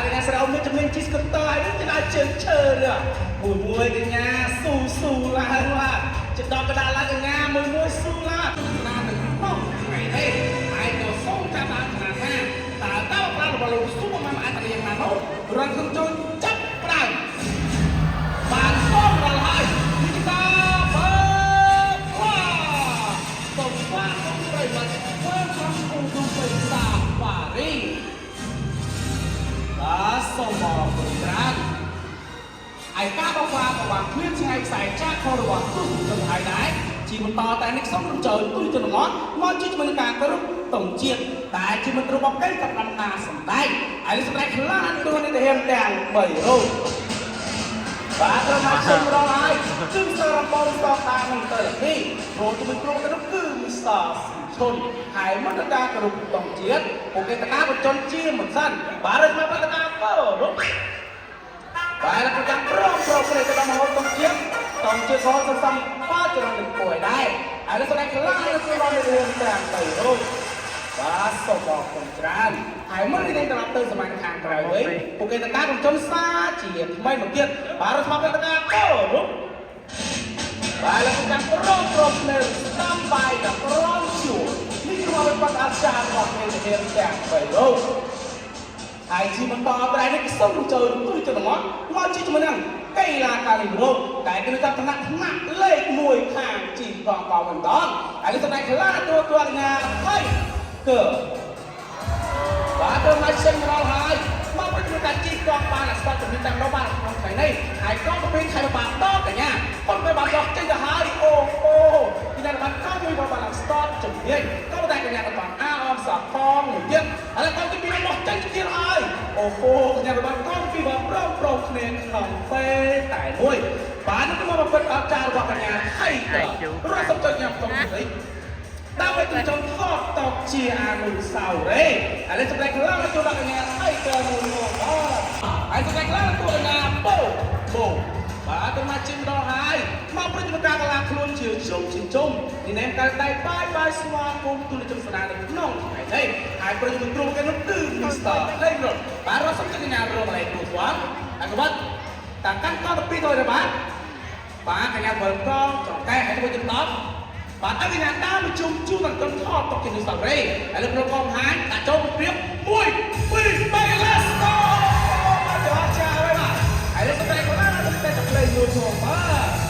កញ្ញាស្រីអូនមានជំនាញជិះស្គូទ័រហើយនឹងជិះដល់ជើងឈើមួយមួយកញ្ញាស៊ូស៊ូឡើងបាទជិះដល់កណ្ដាលឡើងកញ្ញាមួយមួយស៊ូឡើងណានៅក្នុងថ្ងៃនេះហើយក៏សូមចាប់បានថាថាតើតើប្រារបស់លោកស៊ូមកអាចរៀនបាននោះរងខ្ញុំចូលចាប់ផ្ដើម បានសូមដល់ហើយនេះជាការបើខ្លាសូមស្វាគមន៍ប្រិយមិត្តធ្វើក្នុងគូទូពេញសាហ្វារីបាទសូមអរគុណច្រើនឯការបោះខ្លាក៏បានឃ្លានឆ្ងាយខ្សែចាក់ខរបស់ទស្សនិកជនហើយដែរជាបន្តតែនេះសូមរំជើញទូជនទាំងអស់មកជួយជាមួយនឹងការគោរពទង់ជាតិតែជាមិត្តរបស់កិច្ចសម្រាប់ការសម្ដែងហើយនេះសម្ដែងខ្លាំងទូនេះទៅហ៊ានទាំង3រូប បាទត្រូវមកជិះម្ដងហើយគឺសារបងសងតាមនឹងទៅនេះព្រោះជាមួយគ្រូទៅនោះគឺមីសស៊ីឈុនហើយមកដល់ការគោរពតងជាតិពួកគេតកាបញ្ជនជាមិនសិនបាទរស្មីបតកាគោរពបាទលោកចាំព្រមព្រមគ្នាទៅដល់មហោតងជាតិតងជាតិក៏សំសំបាទចរន្តនឹងពួយដែរហើយលោកស្ដេចខ្លាំងហើយលោកស្ដេចរឿងទាំងទៅរូបបាទសូមអរគុណច្រើនហើយមុននេះត្រឡប់ទៅសម័យខាងក្រៅវិញពួកគេតកាបញ្ជនសាជាថ្មីមកទៀតបាទរស្មីបតកាគោរព បាទលោកចាំព្រមព្រមនៅស្ដាំបាយដល់ក្រមជួរនេះគឺមកបាត់អាចារ្យរបស់គេទៅទាំងបីរូបហើយជាបន្តត្រៃនេះសូមចូលទូទៅទាំងអស់មកជាជាមួយនឹងកីឡាកាលីរោតែគឺតាមឋានៈថ្នាក់លេខ1ខាងជីកងកងម្ដងហើយនេះសម្ដែងខ្លាទួទួកញ្ញាហើយកើបាទទៅមកសិនដល់ហើយមកប្រជុំការជីកងបានអក្សរជំនាញតាមដល់បានក្នុងថ្ងៃនេះហើយកងទៅខែបានដល់កញ្ញាប៉ុន្តែបានដល់ចេញទៅហើយអូអូពីណាបានកងមួយបានឡើងស្តតជំនាញក៏តែកញ្ញាក៏បានអាអមសាផងមួយទៀតហើយកងទី2របស់ចេញទៀតហើយអូហូកញ្ញាបានកងទី2បានព្រមព្រមគ្នាក្នុងពេលតែមួយបាទនេះមកពិតអស្ចារ្យរបស់កញ្ញាថៃរត់សំចុចញ៉ាំក្នុងនេះ ដើម្បីចិញ្ចឹមថតតបជាអនុស្សាវរីយ៍ឥឡូវសម្ដែងខ្លាំងចូលដល់កញ្ញាថៃកើមួយមកបាទហើយសម្ដែងខ្លាំងចូលកញ្ញាបូបូបាទទៅមកជិះម្ដងហើយមកប្រតិបត្តិការកលាខ្លួនជាជុំជាជុំនេះណែមកាលដៃបាយបាយស្វាគមន៍ទូលជនស្ដារនៅក្នុងថ្ងៃនេះហើយប្រតិបត្តិគ្រូគេនោះគឺ Mr. លេងរត់បាទរត់សំជិះកញ្ញារកម្លេះគ្រូស្វាមហើយកបាត់តាកាន់កទៅពីទៅបាទបាទកញ្ញាវិលកងចង្កែហើយធ្វើចំណប់ បាទឲ្យកញ្ញាដើមជុំជួនដល់ត្រឹមថតទុកជានុស្សាវរីយ៍ហើយលោកគ្រូកងហាញដាក់ចូលព្រៀប1 2 3 let's go បាទចោះចាហើយបាទហើយលោកស្រីក៏ឡើងទៅតែផ្លេយូរផងបាទ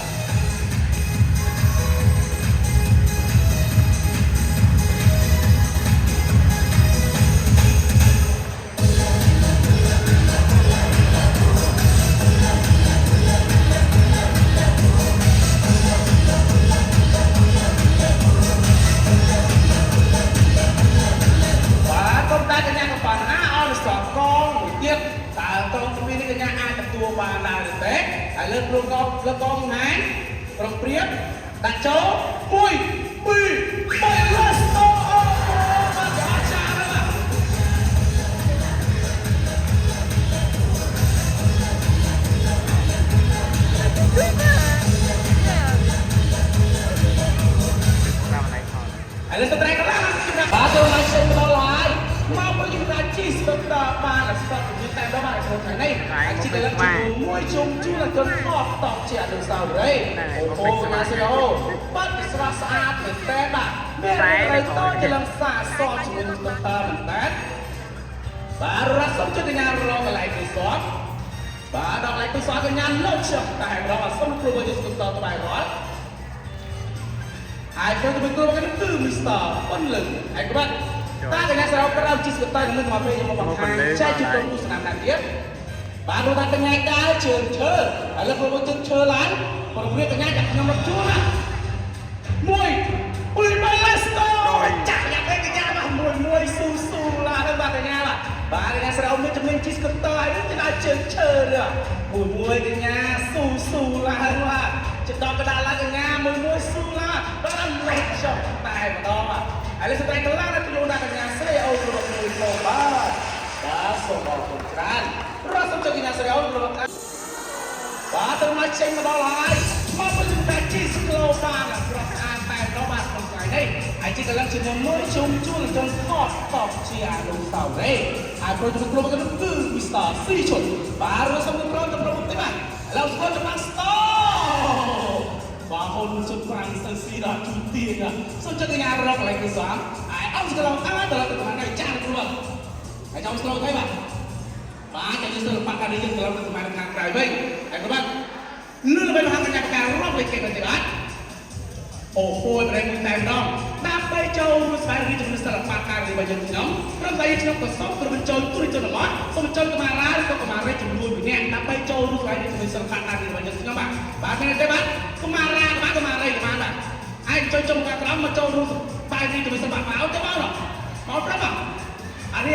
បាទកុំតែកញ្ញាក៏បានអាអនសកងមួយទៀតតើកងពីនេះកញ្ញាអាចទទួលបានដែរឬទេហើយលើកគ្រូកងលើកកងហាញប្រុងព្រៀបដាក់ចូល1 2 3 let's go អូបាទអស្ចារ្យណាស់ តាមណៃថត ឥឡូវស្ត្រីកន្លះបាទចូលមកចេញដល់ហើយមកប្រយុទ្ធការជីស្តុកតបានស្តុកជំនាញតែដល់បានក្នុងថ្ងៃនេះហើយជីកឡើងជាមួយជុំជួលជនថតតបជាអនុស្សាវរីយ៍អូអូណាសេអូបាត់ស្រស់ស្អាតមែនតើបាទមានត្រីតចលងសាសជាមួយនឹងស្តុកតមែនតើបាទរត់សុំជិតកញ្ញារកកន្លែងទូសតបាទដល់កន្លែងទូសតកញ្ញាលោកចុះតែម្ដងសុំគ្រូបើយកស្តុកតទៅបាយរាល់ ហើយទៅទៅគ្រូមកនេះគឺ Mr. ប៉ុនលឹងហើយក្បាត់តាកញ្ញាសារក្រៅជីស្កតៃនឹងមកពេលខ្ញុំមកបង្ហាញចែកជូនទស្សនាតាមទៀតបាទលោកថាកញ្ញាដើរជើងឈើហើយលើកលោកជើងឈើឡើងប្រពន្ធកញ្ញាចាក់ខ្ញុំមកជួនណា1 2 3 let's go ចាក់យ៉ាក់កញ្ញាបាទមួយមួយស៊ូស៊ូឡាទៅបាទកញ្ញាបាទបាទកញ្ញាសារមានជំនាញជីស្កតៃនឹងទៅដល់ជើងឈើមួយមួយកញ្ញាស៊ូស៊ូឡើងបាទជិតដល់កណ្ដាលឡើងកញ្ញាមួយមួយស៊ូឡាដល់ដល់ចុះតែម្ដងបាទឥឡូវស្ត្រីកន្លងដល់ខ្លួនដល់កញ្ញាស្រីអូនរបស់មួយផងបាទបាទសូមអរគុណច្រើនរត់សូមចុចកញ្ញាស្រីអូនរបស់បាទទៅមកចេញមកដល់ហើយមកប្រជុំតែជីស្ក្លូបានស្រស់ស្អាតតែ ម្ដងបាទក្នុងថ្ងៃនេះហើយជាកលឹងជាមួយមួយជុំជួលជនថតតបជាអនុស្សាវរីយ៍ហើយប្រូជំក្រុមគឺ Mr. ស៊ីឈុនបាទរួមសូមក្រុមទៅប្រមុខទេបាទឥឡូវស្គាល់ចំណាំស្តបាទហ៊ុនសុនប្រាំងសិនស៊ីដល់ជូទៀងសូមចិត្តកញ្ញារកកន្លែងគឺស្វាមហើយអង្គស្គាល់អើដល់ទៅបានហើយចាស់គ្រូបាទហើយចង់ស្គាល់ទៅបាទបាទចាំយើងសិល្បៈការនេះយើងត្រឡប់ទៅសម័យខាងក្រៅវិញហើយគ្រូបាទលឿនល្បីមហាកញ្ញាការរាប់លេខគេទៅបាទអូហូយប្រេងមួយតែម្ដងដើម្បីចូលរួមស្វែងរកជំនឿសិល្បៈការរបស់យើងខ្ញុំក្រុមតែយើងខ្ញុំក៏សូមក្រុមបញ្ចូលទូរជនរបស់សូមបញ្ចូលកុមារាឬក៏កុមារីចំនួន2នាក់ដើម្បីចូលរួមស្វែងរកជំនឿសិល្បៈការរបស់យើងខ្ញុំបាទបាទមានទេបាទកុមារាបាទកុមារីកុមារបាទហើយចូលជុំខាងក្រោមមកចូលរួមស្វែងរកជំនឿសិល្បៈមកទៅមកមកប្រាប់មកអានេះ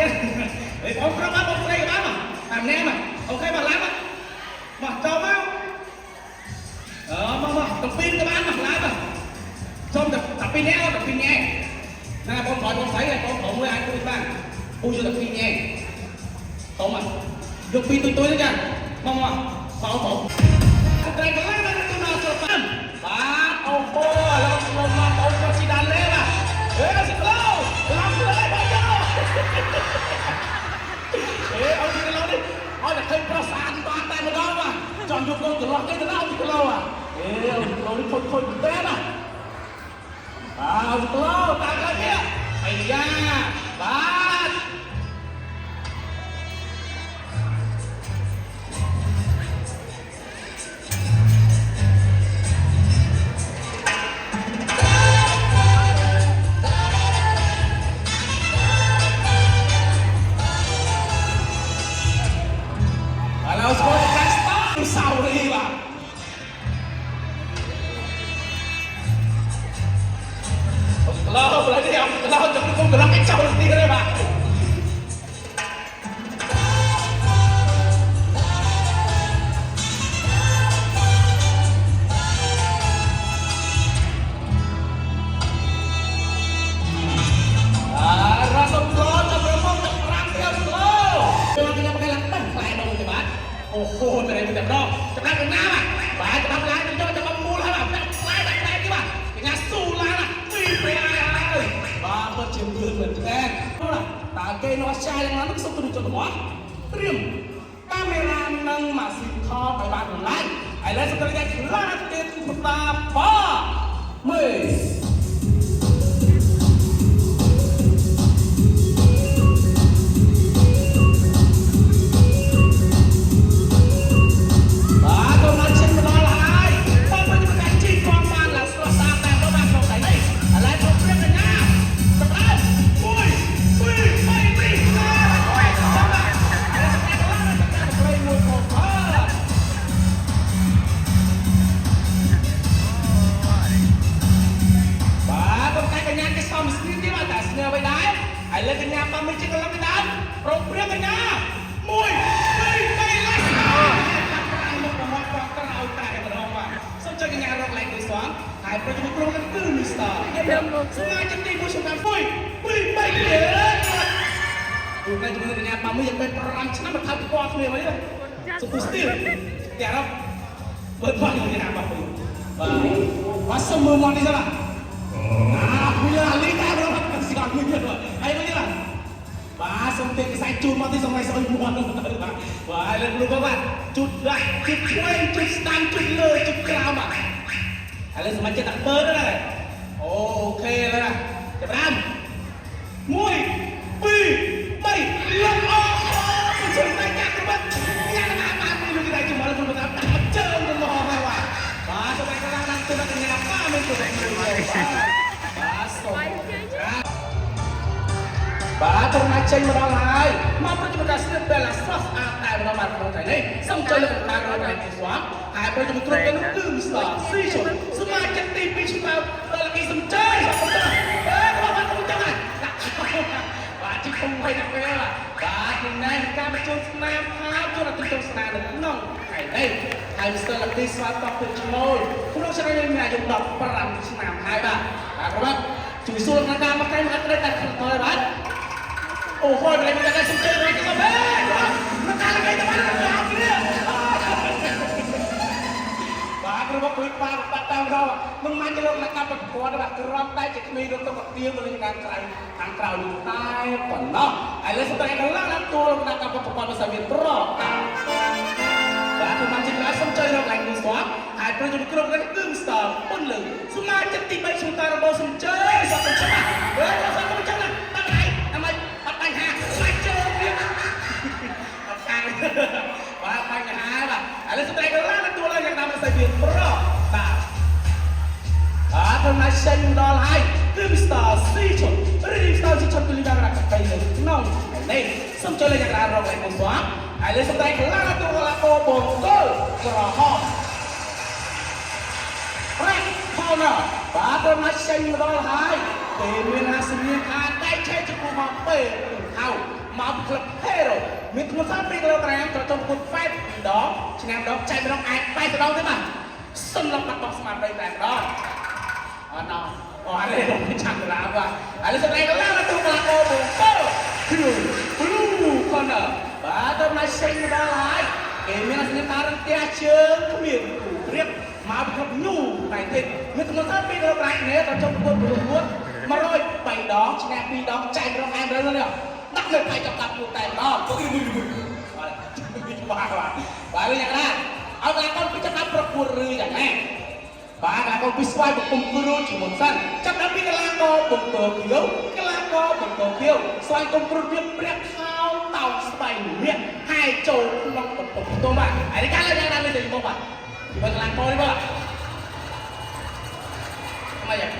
អេបងប្រាប់បាទបងស្រីក៏បានមកតែម្នាក់មកអូខេបាទឡើងមកមកចូលមកអឺមកមកទាំងពីរក៏បានមកឡើងមក សុំតែតែពីរនាក់តែពីរនាក់ណាបងក្រោយបងស្រីហើយបងប្រុសមួយអាចជួយបានពូយកតែពីរនាក់សុំមកយកពីរទុយទុយទៅចាមកមកបងប្រុសតែកន្លែងนั้นគឺមកចូលបានបាទអូហូឥឡូវខ្ញុំមកបងប្រុសស៊ីដានលេបាទហេស៊ីក្លោឡើងទៅហើយបងចូលហេអូស៊ីក្លោនេះអត់តែឃើញប្រុសស្អាតបានតែម្ដងបាទចង់យកកូនកន្លោះគេទៅណាអូស៊ីក្លោហេអូស៊ីក្លោនេះខូចខូចមែនតើណា បាទក្លោតាមក្រោយទៀតអាយ៉ាបាទឥឡូវស្គាល់តែស្តាសៅរីបាទក្លោប្រហែលក្លោចាំគុំក្លោគេចូលទីទេបាទអារ៉ាសុំក្លោចាំប្រមុខចាំប្រាំទៀតក្លោចូលគេមកឡើងដឹងខ្លែដងទេបាទអូហូតែតែម្ដងចំណាប់កណាបាទបាទចំណាប់ឡើងទៅចាំមូលហើយបាទខ្លែដាក់ខ្លែទៀតបាទកញ្ញាស៊ូឡើងពីព្រះហើយបាទពិតជាមឿនមែនទែនតើគេនោះឆាយយ៉ាងណានោះសុំទៅចុះរបស់ត្រៀមកាមេរ៉ានិងម៉ាស៊ីនថតឲ្យបានបន្លាយឥឡូវសុំទៅតែខ្លាំងទៀតផ្តាបាមើ បាទកំណត់ឈិនមកដល់ហើយបងប្អូនប្រកាសជីកងបានឡើងស្រស់ស្អាតតែម្ដងបាទក្នុងថ្ងៃនេះឥឡូវគ្រប់ព្រៀងកញ្ញាសម្រាប់1 2 3 4ចាំបាទព្រៃមួយផងបាទបាទកំតែកញ្ញាគេសមស្នីទៀតបាទតែស្នីអ្វីដែរឥឡូវកញ្ញាប៉ាមីជាកន្លងកណ្ដាលប្រងព្រៀងកញ្ញា1 2 3ឡើង មុខមកកក្រោយតែម្ដងបាទសូមចុចកញ្ញារកលេខមួយសងហើយប្រជុំក្រុមនឹងគឺ Mr. សមាជិកទី1ឆ្នាំ1 2 3គ្នាគូកែជាមួយកញ្ញាប៉ាមីយ៉ាងពេល5ឆ្នាំមកថើបពណ៌គ្នាវិញសុំទូស្ទីលតែរកបើបានកញ្ញាប៉ាមីបាទបាទសុំមើលមកនេះសិនបាទអាពីឡាលីតែរកស្គាល់មួយទៀតហើយមួយទៀតបាទសូមទេខ្សែជូនមកទីសម័យស្អុយមាត់នោះទៅបាទបាទលើកលោកបាទជូតដាក់ជូតឆ្វេងជូតស្ដាំជូតលើជូតក្រោមបាទឥឡូវសម័យចិត្តដាក់ពើហ្នឹងហើយអូខេឥឡូវណាចាប់ដើម1 2 3លំអូជួយតែកាក់បាត់ញ៉ាំបានបានមួយលោកដៃជំល់ខ្លួនតាមដាក់ជើងទៅមកហើយបាទបាទសម័យកន្លងឡើងទៅដល់កញ្ញាប៉ាមិនទៅបាទបាទសូម បាទត្រង់ចេញមកដល់ហើយមកប្រជុំការស្លៀកពេលឡាស្រស់ស្អាតតែម្ដងបាទក្នុងថ្ងៃនេះសូមចុចលើកណ្ដាលរកកន្លែងទីស្វាមហើយប្រជុំគ្រប់ទៅនោះគឺ Mr. ស៊ីឈុនសមាជិកទី2ឆ្នាំដល់លីសំជ័យអេបាទបាទខ្ញុំចឹងហើយបាទជីគុំហើយណាពេលបាទនឹងណែការបញ្ជូនស្នាមហើយជួនអតិថិជនស្នានៅក្នុងថ្ងៃនេះហើយ Mr. លីស្វាតបពីឈ្មោះក្នុងឆ្នាំនេះមានអាយុ15ឆ្នាំហើយបាទបាទបាទជួយសួរក្នុងការមកតែមកត្រូវតែក្នុងបាទ អូហូយម្លេះមិនដឹងសុំជើងមកទៅហេមកកាលគេទៅបានគ្នាបាទ របស់គ្លីបាបាត់តាមរកមិនបានលោកអ្នកកាប់ប្រព័ន្ធបាទក្រំតែជាក្មេងរត់ទៅកាទៀងទៅលេងខាងក្រៅខាងក្រៅនោះតែប៉ុណ្ណោះឥឡូវស្ត្រីកន្លងដល់តួលោកអ្នកកាប់ប្រព័ន្ធមកសាមានប្របាទខ្ញុំបានជិះឡាយសូមចុចរកឡៃមួយស្គាល់ហើយប្រិយមិត្តគ្រប់នេះគឺមីស្ទ័រពុនលឺសមាជិកទី3ក្នុងការរបស់សូមជើញសូមជើញបាទអើយសូមជើញណាបាត់ឯងអមអត់បញ្ហាបាច់ជើងទៀតអត់ខាងបាទបញ្ហាបាទឥឡូវស្ត្រីកន្លងដល់តួឡើងយ៉ាងណាមិនស្អីទៀតប្របាទ អត់ដំណើរចេញដល់ហើយគឺមីស្ទ័រស៊ីឈុនឬមីស្ទ័រស៊ីឈុនគឺលីដារ៉ាកាយនៅក្នុងនេះសូមជួយលេខយ៉ាងណារកលេខមួយស្វាហើយលេខសម្ដែងខ្លាំងទូកឡាកោបង្គោលក្រហមប្រាក់ផោណាបាទដំណើរចេញដល់ហើយគេមានអាសញ្ញាថាតែឆែកចំពោះមកពេលហៅមកក្លឹបហេរ៉ូមានធ្ងន់32គីឡូក្រាមត្រចុំពុត8ដងឆ្នាំដងចែកម្ដងអាច8ដងទេបាទសុំលំបាត់បោះស្មារតីតែម្ដង អត់ណោះអូអរេចាំតាបាទឥឡូវសម្ដែងកន្លងទៅកន្លងអូបងកោគ្រូ Blue Corner បាទទៅមកសេងដល់ហើយគេមានអសញ្ញាតារន្ទះជើងគ្មានគូព្រៀបមកពីគ្រប់ញូតែទៀតមានចំនួន32គីឡូក្រាមនេះទៅចុះប្រកួតប្រកួត103ដងឈ្នះ2ដងចែករងអែមរើនេះដាក់លើផៃចាប់កាប់គូតែម្ដងពុកមួយមួយបាទបាទបាទយ៉ាងណាឲ្យកន្លងកូនពីចាប់ប្រកួតឬយ៉ាងណា បាទកីឡាករពីស្វ័យបង្គំគ្រូជាមុនសិនចាប់ដល់ពីកីឡាករបង្គោលខៀវកីឡាករបង្គោលខៀវស្វ័យគុំគ្រូវាព្រះខោតោងស្បៃមាសហើយចូលក្នុងបន្ទប់ផ្ទុំបាទហើយនេះកាលយ៉ាងណានេះទៅមកបាទជាមួយកីឡាករនេះបាទមកយ៉ាង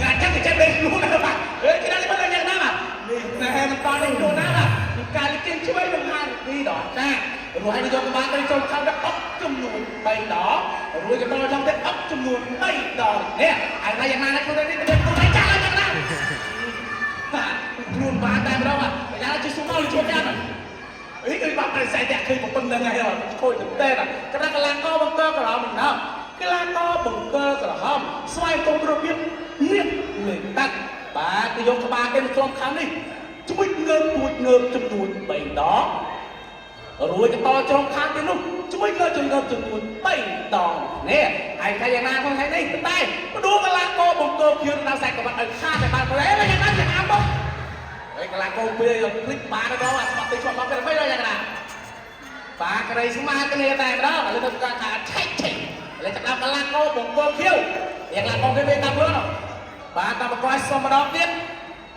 ញ៉ាំចាំចាំលេងខ្លួនណាបាទអេគេដល់នេះបាទយ៉ាងណាបាទនេះណែមិនតលេងខ្លួនណាបាទការលេងជួយនឹងហានទីដល់ចារួចហើយយកក្បាលទៅចូលខំដល់អុកចំនួន3ដងរួចក៏ដល់ចង់ទៅអុកចំនួន3ដងនេះហើយណាយ៉ាងណាខ្លួននេះទៅខ្លួនឯងចាស់យ៉ាងណាបាទខ្លួនបានតែម្ដងបាទយ៉ាងណាជួយសុំមកជួយចាំអីគឺបាក់ប្រស័យតែឃើញប៉ុណ្្នឹងហើយខូចតែតែកណ្ដាលកលាកបង្គោលក្រហមម្ដងកលាកបង្គោលក្រហមស្វែងគុំរបៀបនេះលេងតាត់បាទទៅយកក្បាលគេមកក្រុមខាងនេះជួយងើបទួចងើបចំនួន3ដង រួចក៏តជ្រុងខាងទៀតនោះជួយលើជំងឺចំនួន3ដងនេះហើយថាយ៉ាងណាក្នុងថ្ងៃនេះតែបដួលកលាកបង្គោលខៀវដល់ខ្សែក្បាត់ឲ្យខាតតែបានព្រែយ៉ាងណាយ៉ាងអាមកហើយកលាកពេលយកคลิกបានដល់អាស្បាត់ទៅជាប់មកគេមិនដល់យ៉ាងណាបាទក្រីស្មាគ្នាតែម្ដងឥឡូវទៅការថាឆែកឆែកឥឡូវចាប់ដល់កលាកបង្គោលខៀវយ៉ាងកលាកគេពេលតាមខ្លួនបាទតាមបកឲ្យសុំម្ដងទៀត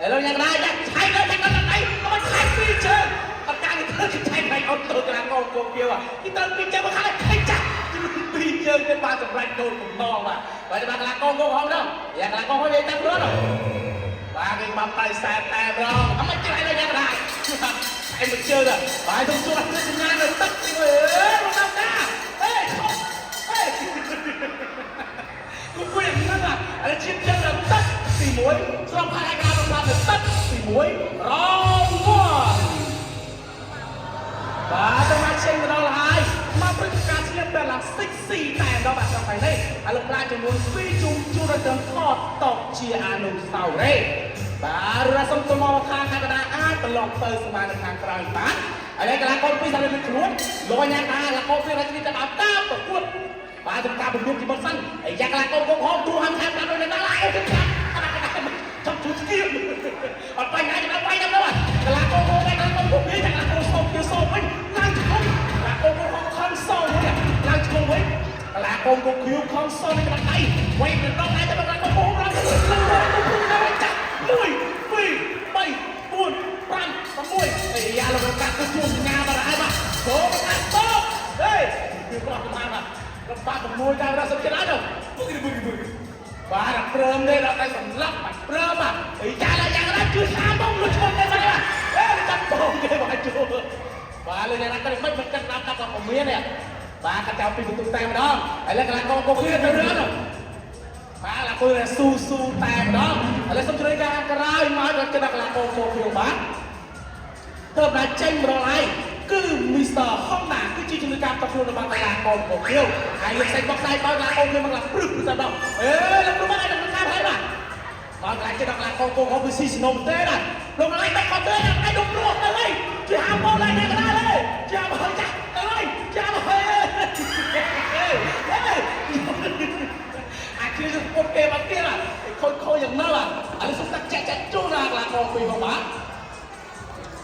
ឥឡូវយ៉ាងណាយ៉ាឆែកដល់ឆែកដល់អីមកឆែកពីជើង អត់ការនេះធ្វើឆែកបែកអត់ទៅកលាកកូគៀវគេត្រូវពីជើងមកខាងឆែកចាស់ពីជើងគេបានសម្រេចចូលកំណងបាទបាទបាទកលាកកកហំដល់យ៉ាងកលាកហំនិយាយតាមខ្លួនបាទគេបាំតៃសែតតែម្ដងអត់មិនចេះអីយ៉ាងណាអីមិនជឿទេបាទខ្ញុំជួបសញ្ញានៅទឹកទីអេមកដល់ណាអេឈប់អេគូគូយ៉ាងហ្នឹងឥឡូវឈានជើងដល់ទឹកទី1ស្រោបខាងឯករាជ្យទឹកទី1រង1បាទទៅមកចេញមកដល់ហើយមកព្រឹត្តិការណ៍ស្លៀកបែបឡើងសិចស៊ីតែម្ដងបាទក្នុងថ្ងៃនេះហើយលោកប្រាចំនួន2ជុំជួរដល់ត្រឹមថតតបជាអនុស្សាវរីយ៍បាទរសុំទៅមកខាងខាងកណ្ដាលអាចប្រឡងទៅស្មាននៅខាងក្រោយបាទហើយកីឡាករពីរសាលិខ្លួនលោកញ៉ាំថាកីឡាករពីររាជធានីទៅដល់តាមប្រកួតបាទសម្រាប់ពំនុកជាមុនសិនហើយយ៉ាងកីឡាករកុំហមទូហាំខាងដល់នៅដល់ហើយអូចាប់ជួយស្គៀមអត់បញ្ហាចាំបាញ់ដល់បាទកីឡាករកុំកីឡាករកុំនេះកីឡាករសូមគេសូមវិញឡើងឈប់កីឡាករកុំខំសូមវិញឡើងឈប់វិញកីឡាករកុំខៀវខំសូមនេះក្តាប់ដៃវិញដល់ដៃទៅកីឡាករកុំឡើងទៅឡើងចាក់1 2 3 4 5 6អីយ៉ាលោកកាត់ទៅជួសញ្ញាបាទហើយបាទចូលកាត់តបហេគឺប្រោះមកបាទរបាក់6តាមរសុខចិត្តអត់ពុកពុកពុកបាទព្រមទេដល់តែសម្លាប់បាទព្រមបាទអីចាឡាយ៉ាងណាជួយសាមកលុចឈុំទេបាទអេចាប់បងគេបាទជួយបាទលើយ៉ាងណាក៏មិនមិនកាត់តាមកាត់ក៏មាននេះបាទកាត់ចោលពីបន្ទុកតែម្ដងហើយលើកន្លងកងកគ្នាទៅរឿងបាទឡាគួយស៊ូស៊ូតែម្ដងឥឡូវសូមជ្រើសការក្រោយមកដល់ចិត្តកន្លងកងកគ្នាបាទ ទៅដល់ចេញម្ដងហើយគឺ Mr. Honda គឺជាជំនួយការតខ្លួនរបស់កីឡាករកូខៀវហើយលើកសាច់បោកសាយបោកកីឡាករគ្នាមកឡាព្រឹបព្រឹបតែដល់អេលោកគ្រូមកឲ្យដល់ខាងហើយបាទដល់កន្លែងចេះដល់កីឡាករកូខៀវគឺស៊ីស្នំទេណាលោកកន្លែងតែគាត់ទេណាឲ្យលោកគ្រូទៅហើយជួយហាមបងឡើងណាកណ្ដាលទេជួយហាមហើយចាស់ទៅហើយជួយហាមហើយអេអេ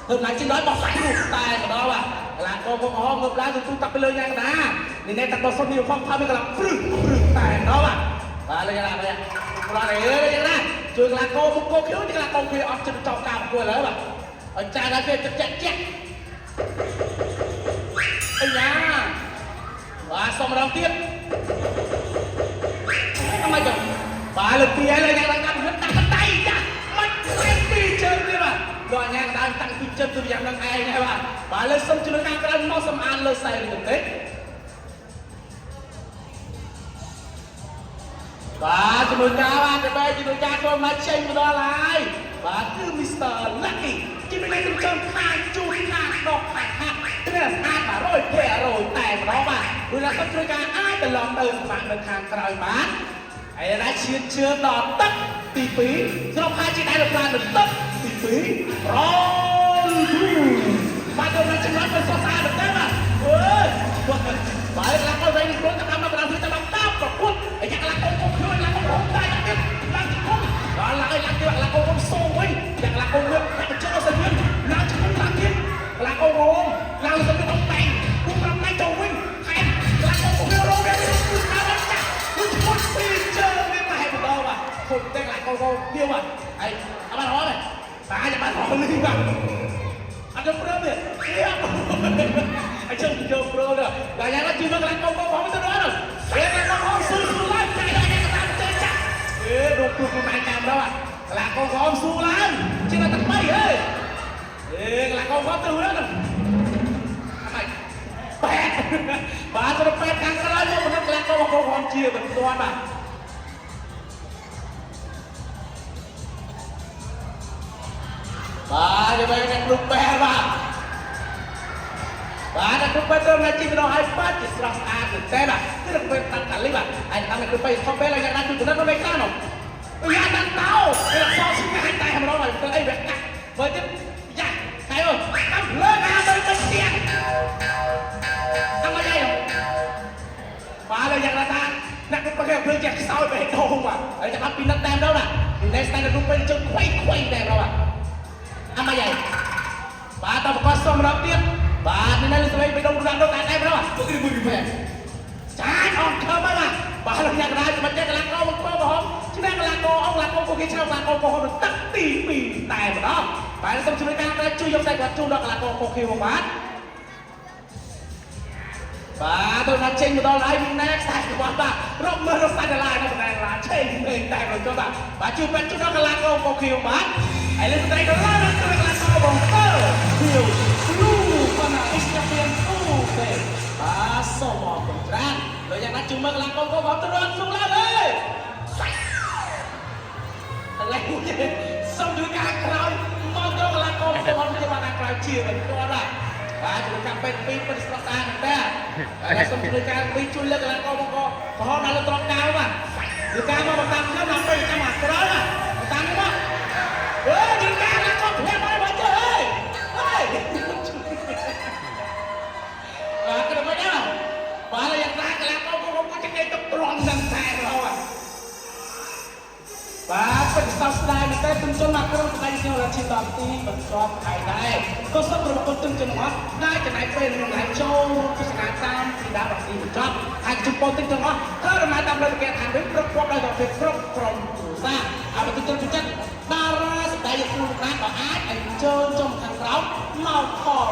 ធ្វើឡើងជិះដល់បោះគ្រូតែម្ដងបាទកលាកោកុហមងើបឡើងទូតាក់ទៅលើញ៉ាកណានេះណែតាក់ដល់សុំនេះផងផាមានកលាព្រឹសព្រឹសតែម្ដងបាទបាទលើយ៉ាងណាបាទប្រអេយ៉ាងណាជួយកលាកោមុខកោខៀវកលាកោខៀវអត់ចិត្តចោលការប្រគួតឡើយបាទអញ្ចាដល់គេចិត្តចាក់ចាក់អាយ៉ាបាទសុំម្ដងទៀតអមចឹងបាទលើពីហើយលើយ៉ាងណាកាប់ដាក់ដៃចាមិនផ្សេងពីជើងទៀតបាទលោកអញ្ញាកដាលតាំងពីចិត្តទៅយ៉ាងនឹងឯងហើយបាទបាទលើសុំជួយការក្រៅមកសំអានលើខ្សែនេះបន្តិចបាទជាមួយការបាទទៅបែជាមួយការចូលមកចេញមកដល់ហើយបាទគឺ Mr. Lucky ជាអ្នកជំនាញខាងជួសខាងដកខាងហាក់ព្រះស្អាត100%តែម្ដងបាទព្រោះថាសុំជួយការអាចត្រឡប់ទៅសម្រាប់នៅខាងក្រោយបាទហើយណាឈៀនជឿដល់ទឹកទី2ស្របហាជាដែរផ្លានទឹកទី2រងបាទទៅចំណុចមិនសរសើរមែនទេបាទអើយបាទឡើងទៅវិញខ្លួនតាមមកដល់ទៅតាមតាមប្រកួតអាយ៉ាឡើងកុំកុំខ្លួនឡើងកុំហុំតែទៀតឡើងជង្គង់ដល់ឡើងឡើងទៀតឡើងកុំកុំសូវិញយ៉ាងឡើងកុំងើបដាក់ជើងអត់សៀនឡើងជង្គង់ឡើងទៀតឡើងកុំងឡើងសៀនអត់តែពុំប្រាំណៃចូលវិញថែមឡើងកុំកុំរងវាគឺថាចាក់គឺឈុតពីជើងនេះតែម្ដងបាទខុំតែឡើងកុំកុំទៀតបាទអីអត់បានរត់ទេបាទចាំបានរត់លីបាទអត់យកព្រមទេអញ្ចឹងយកព្រមទេដល់យ៉ាងណាជឿមកកន្លែងកុំកុំហមទៅដល់អេកន្លែងកុំហមស៊ូស៊ូឡើងចាក់ដល់យ៉ាងតាមជើងចាក់អេដុកព្រោះខ្លួនឯងតាមដល់កន្លែងកុំហមស៊ូឡើងជិះដល់ទឹកបីហេអេកន្លែងកុំហមទៅហ្នឹងអីប៉ែតបាទទៅប៉ែតខាងក្រោយមកកន្លែងកុំហមជាបន្ទាន់បាទបាទយកไปអ្នកគ្រូប៉ែតបាទបាទអ្នកគ្រូពេទ្យត្រូវណាជីម្ដងហើយបាទជាស្រស់ស្អាតមែនតើបាទគឺអ្នកគ្រូពេទ្យតាត់កាលីបាទហើយតាមអ្នកគ្រូពេទ្យខំពេលយ៉ាងណាជួយចំណិតមិនខ្លះនោះយ៉ាតាន់តោវាអសស្ងាយតែម្ដងហើយទៅអីវាកាត់មើលទៀតយ៉ាហើយអូតាមលើណាទៅទៅទៀងតាមអីបាទលើយ៉ាងណាតាអ្នកគ្រូពេទ្យគេភ្លើងចេះខ្សោយបេះដូងបាទហើយចាំអត់ពីនឹកតាមដល់ណាពីនេះស្តែអ្នកគ្រូពេទ្យជើងខ្វៃខ្វៃតែម្ដងបាទអាម៉ាយ៉ៃបាទតបកសុំម្ដងទៀតបាទនេះនៅស្រីបេះដូងរ៉ាក់ដូងតែតែម្ដងពុកមួយមួយចាញ់អត់ខំហើយបាទបាទលោកអ្នកកដាមិនចេះកលាកោមកកោក្រហមឈ្នះកលាកោអង្គលាកោពួកគេឆ្លងកលាកោក្រហមទឹកទី2តែម្ដងបាទសូមជួយការជួយយកខ្សែគាត់ជូនដល់កលាកោកោខៀវមកបាទបាទទៅណាចេញមកដល់ហើយមានណែខ្សែរបស់បាទរកមើលរកសាច់ដុល្លារនៅបណ្ដាឡាឆេងពេងតែមកចុះបាទបាទជួយបាត់ជូនដល់កលាកោកោខៀវបាទហើយលើស្ត្រីដុល្លារដល់កលាកោបងតើខៀវគ្រូកណាអ៊ីស្តាពីនអូទេបាទសូមអរគុណច្រើនលោកយ៉ាងណាជួយមើលកលាកោកោបងទៅរត់សុំឡើងអើយឥឡូវសូមជួយការក្រោយមកទៅកលាកោកោបងទៅបានក្រោយជាបន្តបាទបាទជួយកាំពេទ្យពីរពិតស្រស់ស្អាតមែនតើបាទសូមជួយការពីរជួយលើកកលាកោបងកក្រហមដល់លើត្រង់ដាវបាទជួយការមកតាមខ្ញុំដល់ពេលចាំអាក្រោយបាទតាមនេះមកអើជួយការកោធ្លាក់មកមកចុះអើយអើយបាទក៏មិនដែរបាទយ៉ាងណាកលាកោកោកោចេញទៅត្រង់នឹងតែរហូតបាទពិតសោកស្ដាយមែនតើទុំជនមកក្រុមស្ដាយខ្ញុំរាជដល់ទីបន្ទាប់ហើយដែរក៏សូមរំពឹងទុំជនទាំងអស់ដែលចំណាយពេលក្នុងការចូលរួមទស្សនាតាមពីដើមដល់ទីបញ្ចប់ហើយជម្ពូទាំងអស់ត្រូវដំណើរតាមផ្លូវគេឋានវិញគ្រប់គ្រាន់ដោយភាពគ្រប់ក្រុមគ្រួសារហើយបើទុំជនចិត្តតារាសម្ដែងខ្លួនណាក៏អាចអញ្ជើញចុះខាងក្រោមមកខ